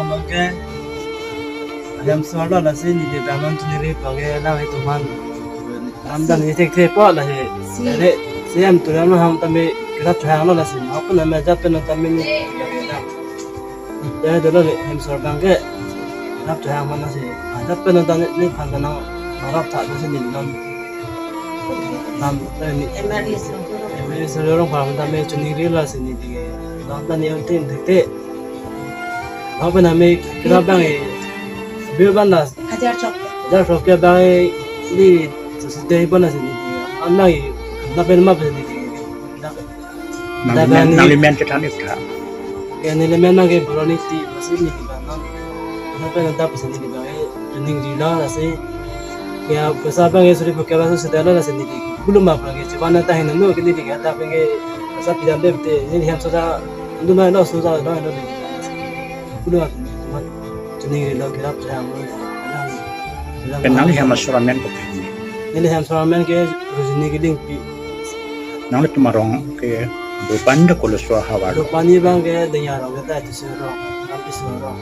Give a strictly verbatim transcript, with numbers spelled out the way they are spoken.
Bangke hem sor lo lasi neli bang non chiningri bangke lang itum aphan lam dan ni thekthe po lasi. Si. Are, si hem tu lam ham tame kerap chehang lo lasi. Ako na me ajat pen tame ni. Ya dolo hem sor bangke kerap chehang mana si. Ajat pen tame ni phan mana kerap tha lasi ni lam. Lam tame ni. M R D C. M R D C rong phan tame chiningri lasi neli. Lam dan ni ang tin thekthe. Ako na me kerap bang e. Bill ban la Hajar chok. Hajar chok ke bang e, ni sesede ban lasi ni. Anai na pen ma pen ni. Nang Da limen, bang nang ni limen chethan ik tha. Ke neli men nang ke boroni ti lasi ni bang nang. Na pen da pasi ni bang e, chiningri lo lasi. Ya pesa bang e suri buka bang sesede lo lasi ni. Belum apa ke, coba na tahin nu ke ni ke da bang e, pesa pidam de te, ni hem sor da, ndu na lo sor da lo ni. Belum apa, chiningri lo kerap chehang lo. Pen nangli hem asor amen kopi? Neli hem sor amen ke Rojini Kidingpi. Nanglitum arong ke dopan da koloso havar? Dopan ni bangke Dengja arong ke ta itu sir arong, Ram Kisu arong.